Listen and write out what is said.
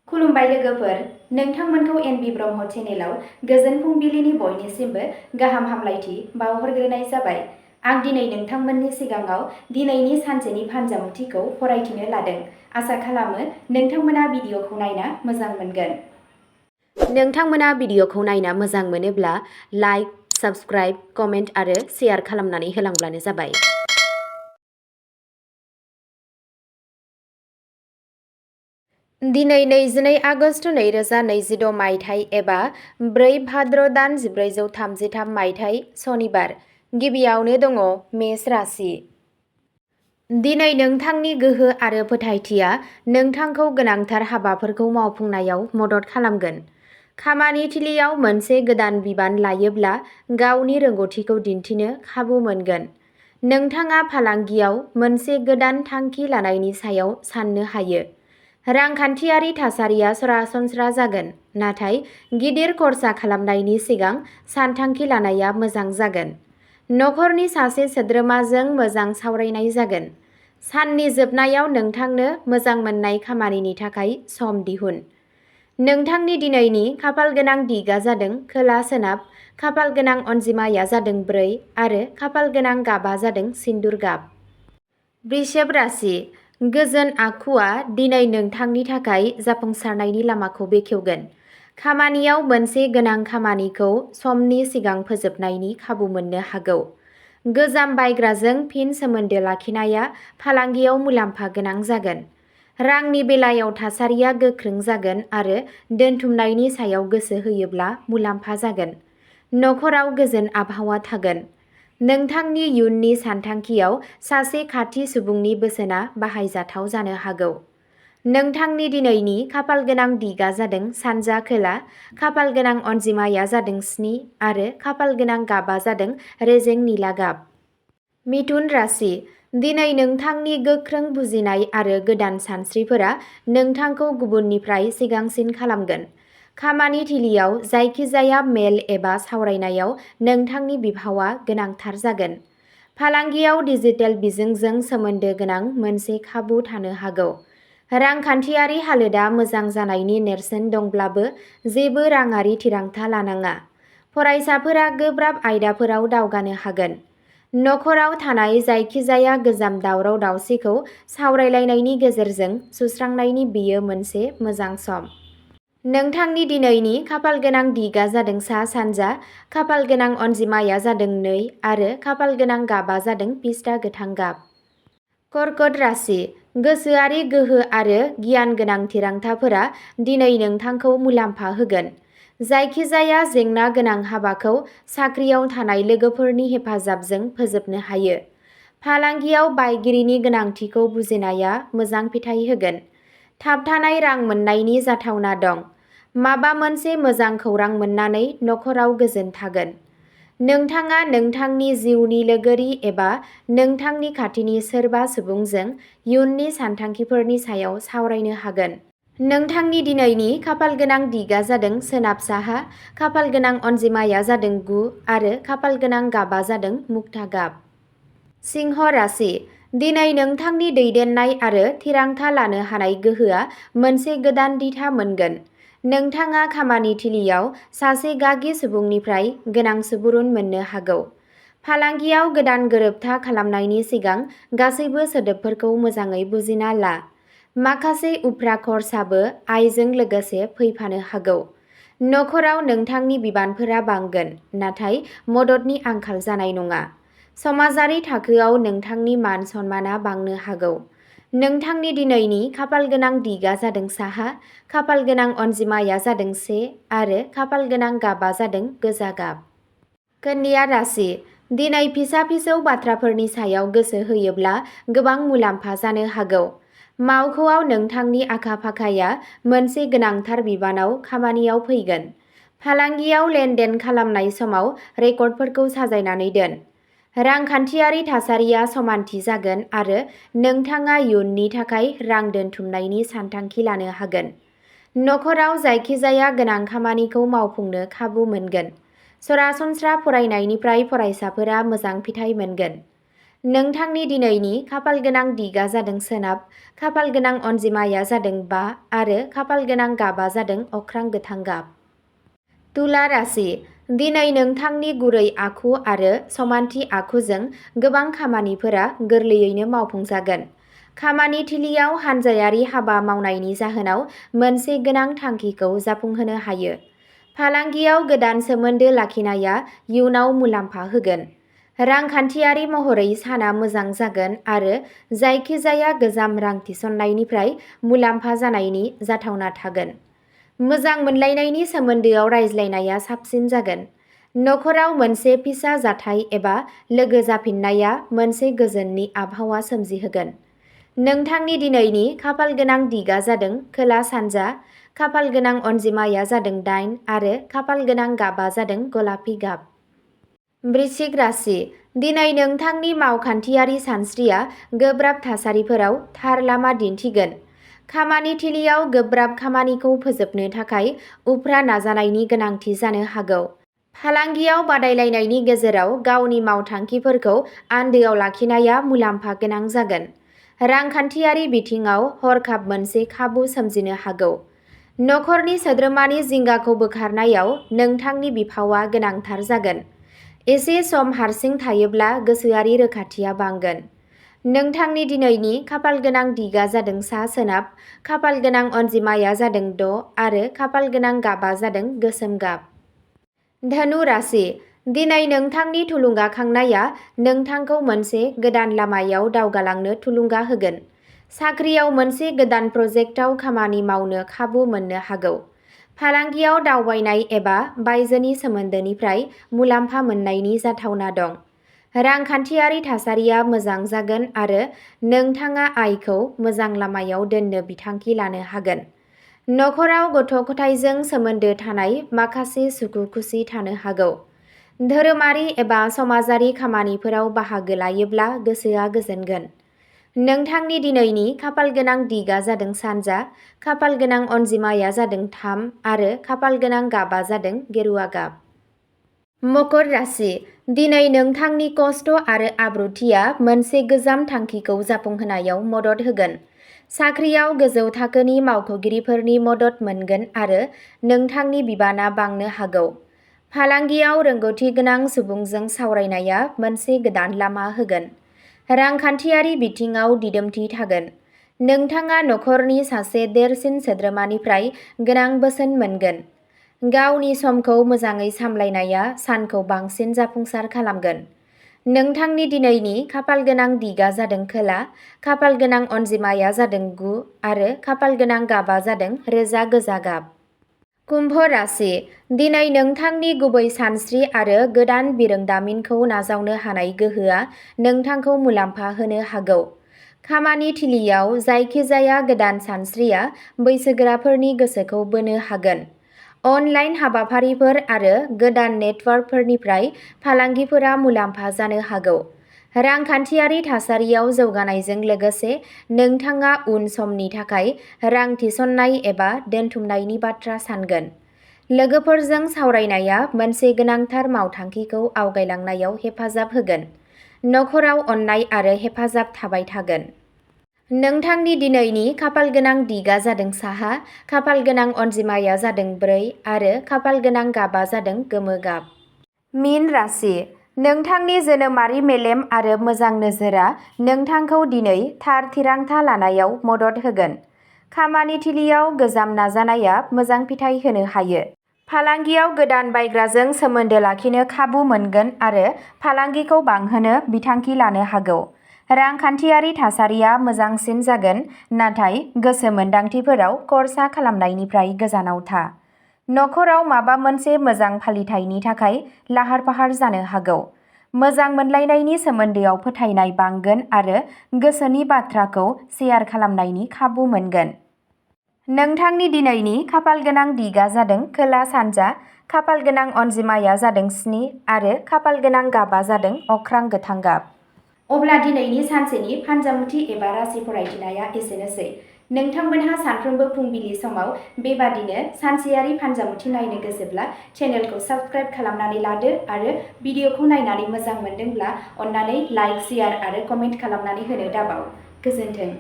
खुलुमबाय लोगोफोर, नोंथांमोनखौ एनबि ब्रह्म चेनेलाव गोजोन फुंबिलिनि बयनिसिमबो गाहाम हामलायथि बावहरग्रोनाय जाबाय। आं दिनै नोंथांमोननि सिगाङाव दिनैनि सानसेनि फानजामुथिखौ फरायथिनो लादों। आसा खालामो नोंथांमोना भिडिअखौ नायना मोजां मोनगोन। नोंथांमोना भिडिअखौ नायना मोजां मोनोब्ला लाइक, साबस्क्राइब, कमेन्ट आरो शेयार खालामनानै होलांब्लानो जाबाय। दिनै 22 आगस्ट 2026 मायथाइ एबा 4 भाद्र दान 1433 मायथाइ सनिबार। गिबियावनो दङ मेष राशि। दिनै नोंथांनि गोहो आरो फोथायथिया नोंथांखौ गोनांथार हाबाफोरखौ मावफुंनायाव मदद खालामगोन। खामानि थिलियाव मोनसे गोदान बिबान लायोब्ला गावनि रोंग'थिखौ दिन्थिनो खाबु मोनगोन। नोंथाङा फालांगियाव मोनसे गोदान थांखि लानायनि सायाव साननो हायो। रांखान्थियारि थासारिया सरासनस्रा जागोन, नाथाय गिदिर खर्सा खालामनायनि सिगां सानथांखि लानाया मोजां जागोन। नखरनि सासे सोद्रोमाजों मोजां सावरायनाय जागोन। साननि जोबनायाव नोंथांनो मोजां मोननाय खामानिनि थाखाय सम दिहुन। नोंथांनि दिनैनि खाफालगोनां दिगआ जादों खोला-सोनाब, खाफालगोनां अनजिमाया जादों 4 आरो खाफालगोनां गाबआ जादों सिन्दुर गाब। वृषभ राशि। गोजोन आखुआ दिनै नोंथांनि थाखाय जाफुंसारनायनि लामाखौ बेखेवगोन। खामानियाव मोनसे गोनां खामानिखौ समनि सिगां फोजोबनायनि खाबु मोननो हागौ। गोजाम बायग्राजों फिन सोमोन्दो लाखिनाया फालांगियाव मुलाम्फा गोनां जागोन। रांनि बेलायाव थासारिया गोख्रों जागोन आरो दोनथुमनायनि सायाव गोसो होयोब्ला मुलाम्फा जागोन। नखराव गोजोन आबहावा थागोन। नोंथांनि इयुननि सानथांखियाव सासे खाथि सुबुंनि बोसोनआ बाहायजाथाव जानो हागौ। नोंथांनि दिनैनि खाफालगोनां दिगआ जादों सानजा खोला, खाफालगोनां अनजिमाया जादों 7 आरो खाफालगोनां गाबआ जादों रेजें निला गाब। मिथुन राशि। दिनै नोंथांनि गोख्रों बुजिनाय आरो गोदान सानस्रिफोरा नोंथांखौ गुबुननिफ्राय सिगांसिन खालामगोन। खामानि थिलियाव जायखिजाया मेल एबा सावरायनायाव नोंथांनि बिफावआ गोनांथार जागोन। फालांगियाव डिजिटेल बिजोंजों सोमोन्दो गोनां मोनसे खाबु थानो हागौ। रांखान्थियारि हालोदआ मोजां जानायनि नेरसोन दंब्लाबो जेबो राङारि थिरांथा लानाङा। फरायसाफोरा गोब्राब आयदाफोराव दावगानो हागोन। नखराव थानाय जायखिजाया गोजाम दावराव-दावसिखौ सावरायलायनायनि गेजेरजों सुस्रांनायनि बेयो मोनसे मोजां सम। नोंथांनि दिनैनि खाफालगोनां दिगआ जादों सा-सानजा, खाफालगोनां अनजिमाया जादों 2 आरो खाफालगोनां गाबआ जादों पिस्ता गोथां गाब। कर्कट राशि। गोसोआरि गोहो आरो गियान गोनां थिरांथाफोरा दिनै नोंथांखौ मुलाम्फा होगोन। जायखिजाया जेंना गोनां हाबाखौ साख्रियाव थानाय लोगोफोरनि हेफाजाबजों फोजोबनो हायो। फालांगियाव बायगिरिनि गोनांथिखौ बुजिनाया मोजां फिथाय होगोन। थाबथानाय रां मोन्नायनि जाथावना दं। माबा मोनसे मोजां खौरां मोन्नानै नखराव गोजोन थागोन। नोंथाङा नोंथांनि जिउनि लोगोरि एबा नोंथांनि खाथिनि सोरबा सुबुंजों इयुननि सानथांखिफोरनि सायाव सावरायनो हागोन। नोंथांनि दिनैनि खाफालगोनां दिगआ जादों सोनाब-साहा, खाफालगोनां अनजिमाया जादों 9 आरो खाफालगोनां गाबआ जादों मुक्ता गाब। सिंह राशि। दिनै नोंथांनि दैदेननाय आरो थिरांथा लानो हानाय गोहोआ मोनसे गोदान दिथा मोनगोन। नोंथाङा खामानि थिलियाव सासे गागि सुबुंनिफ्राय गोनां सुबुरुन मोननो हागौ। फालांगियाव गोदान गोरोबथा खालामनायनि सिगां गासैबो सोदोबफोरखौ मोजाङै बुजिना ला। माखासे उफ्रा खर्साबो आयजों लोगोसे फैफानो हागौ। नखराव नोंथांनि बिबानफोरा बांगोन, नाथाय मददनि आंखाल जानाय नङा। समाजारि थाखोआव नोंथांनि मान-सन्मानआ बांनो हागौ। नोंथांनि दिनैनि खाफालगोनां दिगआ जादों साहा, खाफालगोनां अनजिमाया जादों 1 आरो खाफालगोनां गाबआ जादों गोजा गाब। कन्या राशि। दिनै फिसा-फिसौ बाथ्राफोरनि सायाव गोसो होयोब्ला गोबां मुलाम्फा जानो हागौ। मावख'आव नोंथांनि आखा-फाखाया मोनसे गोनांथार बिबानाव खामानियाव फैगोन। फालांगियाव लेन-देन खालामनाय समाव रेकर्डफोरखौ साजायनानै दोन। रांखान्थियारि थासारिया समानथि जागोन आरो नोंथाङा इयुननि थाखाय रां दोनथुमनायनि सानथांखि लानो हागोन। नखराव जायखिजाया गोनां खामानिखौ मावफुंनो खाबु मोनगोन। सरासनस्रा फरायनायनिफ्राय फरायसाफोरा मोजां फिथाय मोनगोन। नोंथांनि दिनैनि खाफाल गोनां दिगा जादों सोनाब, खाफाल गोनां अनजिमाया जादों 5 आरो खाफाल गोनां गाबा जादों अख्रां गोथां गाब। तुला राशि, दिनै नोंथांनि गुरै आखु आरो समानथि आखुजों गोबां खामानिफोरा गोरलैयैनो मावफुंजागोन। खामानि थिलियाव हानजायारि हाबा मावनायनि जाहोनाव मोनसे गोनां थांखिखौ जाफुंहोनो हायो। फालांगियाव गोदान सोमोन्दो लाखिनाया इयुनाव मुलाम्फा होगोन। रांखान्थियारि महरै साना मोजां जागोन आरो जायखिजाया गोजाम रां थिसननायनिफ्राय मुलाम्फा जानायनि जाथावना थागोन। मोजां मोनलायनायनि सोमोन्दोआव रायज्लायनाया साबसिन जागोन। नखराव मोनसे फिसा जाथाय एबा लोगो जाफिननाया मोनसे गोजोननि आबहावा सोमजिहोगोन। नोंथांनि दिनैनि खाफाल गोनां दिगा जादों खोला सानजा, खाफाल गोनां अनजिमाया जादों 8 आरो खाफाल गोनां गाबा जादों गलापि गाब। वृश्चिक राशि, दिनै नोंथांनि मावखान्थियारि सानस्रिया गोब्राब थासारिफोराव थार लामा दिन्थिगोन। खामानि थिलियाव गोब्राब खामानिखौ फोजोबनो थाखाय उफ्रा नाजानायनि गोनांथि जानो हागौ। फालांगियाव बादायलायनायनि गेजेराव गावनि मावथांखिफोरखौ आन्दोआव लाखिनाया मुलाम्फा गोनां जागोन। रांखान्थियारि बिथिङाव हरखाब मोनसे खाबु सोमजिनो हागौ। नखरनि सोद्रोमानि जिंगाखौ बोखारनायाव नोंथांनि बिफावआ गोनांथार जागोन। एसे सम हारसिं थायोब्ला गोसोआरि रोखाथिया बांगोन। नोंथांनि दिनैनि खाफाल गोनां दिगा जादों सा सोनाब, खाफाल गोनां अनजिमाया जादों 6 आरो खाफाल गोनां गाबा जादों गोसोम गाब। धनु राशि, दिनै नोंथांनि थुलुंगाखांनाया नोंथांखौ मोनसे गोदान लामायाव दावगालांनो थुलुंगा होगोन। साख्रियाव मोनसे गोदान प्रजेक्टआव खामानि मावनो खाबु मोननो हागौ। फालांगियाव दावबायनाय एबा बायजोनि सोमोन्दोनिफ्राय मुलाम्फा मोननायनि जाथावना दं। रांखान्थियारि थासारिया मोजां जागोन आरो नोंथाङा आयखौ मोजां लामायाव दोननो बिथांखि लानो हागोन। नखराव गथ' गथायजों सोमोन्दो थानाय माखासे सुखु खुसि थानो हागौ। धोरोमारि एबा समाजारि खामानिफोराव बाहागो लायोब्ला गोसोआ गोजोनगोन। नोंथांनि दिनैनि खाफाल गोनां दिगा जादों सानजा, खाफाल गोनां अनजिमाया जादों 3 आरो खाफाल गोनां गाबा जादों गेरुवा गाब। मकर राशि, दिनै नोंथांनि खस्थ' आरो आब्रुथिया मोनसे गोजाम थांखिखौ जाफुंहोनायाव मदद होगोन। साख्रियाव गोजौ थाखोनि मावख'गिरिफोरनि मदद मोनगोन आरो नोंथांनि बिबाना बांनो हागौ। फालांगियाव रोंग'थि गोनां सुबुंजों सावरायनाया मोनसे गोदान लामा होगोन। रांखान्थियारि बिथिङाव दिदोमथि थागोन। नोंथाङा नखरनि सासे देरसिन सोद्रोमानिफ्राय गोनां बोसोन मोनगोन। गावनि समखौ मोजाङै सामलायनाया सानखौ बांसिन जाफुंसार खालामगोन। नोंथांनि दिनैनि खाफाल गोनां दिगा जादों खोला, खाफाल गोनां अनजिमाया जादों 9 आरो खाफाल गोनां गाबा जादों रोजा गोजा गाब। कुम्भ राशि, दिनै नोंथांनि गुबै सानस्रि आरो गोदान बिरोंदामिनखौ नाजावनो हानाय गोहोआ नोंथांखौ मुलाम्फा होनो हागौ। खामानि थिलियाव जायखिजाया गोदान सानस्रिया बैसोगोराफोरनि गोसोखौ बोनो हागोन। अनलाइन हाबाफारिफोर आरो गोदान नेटवर्कफोरनिफ्राय फालांगिफोरा मुलाम्फा जानो हागौ। रांखान्थियारि थासारियाव जौगानायजों लोगोसे नोंथाङा उन समनि थाखाय रां थिसननाय एबा दोनथुमनायनि बाथ्रा सानगोन। लोगोफोरजों सावरायनाया मोनसे गोनांथार मावथांखिखौ आवगायलांनायाव हेफाजाब होगोन। नखराव अननाय आरो हेफाजाब थाबाय थागोन। नोंथांनि दिनैनि खाफाल गोनां दिगा जादों साहा, खाफाल गोनां अनजिमाया जादों 4 आरो खाफाल गोनां गाबा जादों गोमो गाब। मीन राशि, नोंथांनि जोनोमारि मेलेम आरो मोजां नोजोरआ नोंथांखौ दिनै थार थिरांथा लानायाव मदद होगोन। खामानि थिलियाव गोजाम नाजानाया मोजां फिथाय होनो हायो। फालांगियाव गोदान बायग्राजों सोमोन्दो लाखिनो खाबु मोनगोन आरो फालांगिखौ बांहोनो बिथांखि लानो हागौ। रांखान्थियारि थासारिया मोजांसिन जागोन, नाथाय गोसो मोन्दांथिफोराव खर्सा खालामनायनिफ्राय गोजानाव था। नखराव माबा मोनसे मोजां फालिथायनि थाखाय लाहार-फाहार जानो हागौ। मोजां मोनलायनायनि सोमोन्दोआव फोथायनाय बांगोन आरो गोसोनि बाथ्राखौ शेयार खालामनायनि खाबु मोनगोन। नोंथांनि दिनैनि खाफाल गोनां दिगा जादों खोला सानजा, खाफाल गोनां अनजिमाया जादों 7 आरो खाफाल गोनां गाबा जादों अख्रां गोथां गाब। अब्ला दिनैनि सानसेनि फानजामुथि एबा राशि फरायथिनाया एसेनोसै। नोंथांमोनहा सानफ्रोमबो फुंबिलि समाव बेबादिनो सानसेयारि फानजामुथि नायनो गोसोब्ला चेनेलखौ साबस्क्राइब खालामनानै लादो आरो भिडिअखौ नायनानै मोजां मोनदोंब्ला अन्नानै लाइक, शेयार आरो कमेन्ट खालामनानै होनो दाबाव। गोजोन्थों।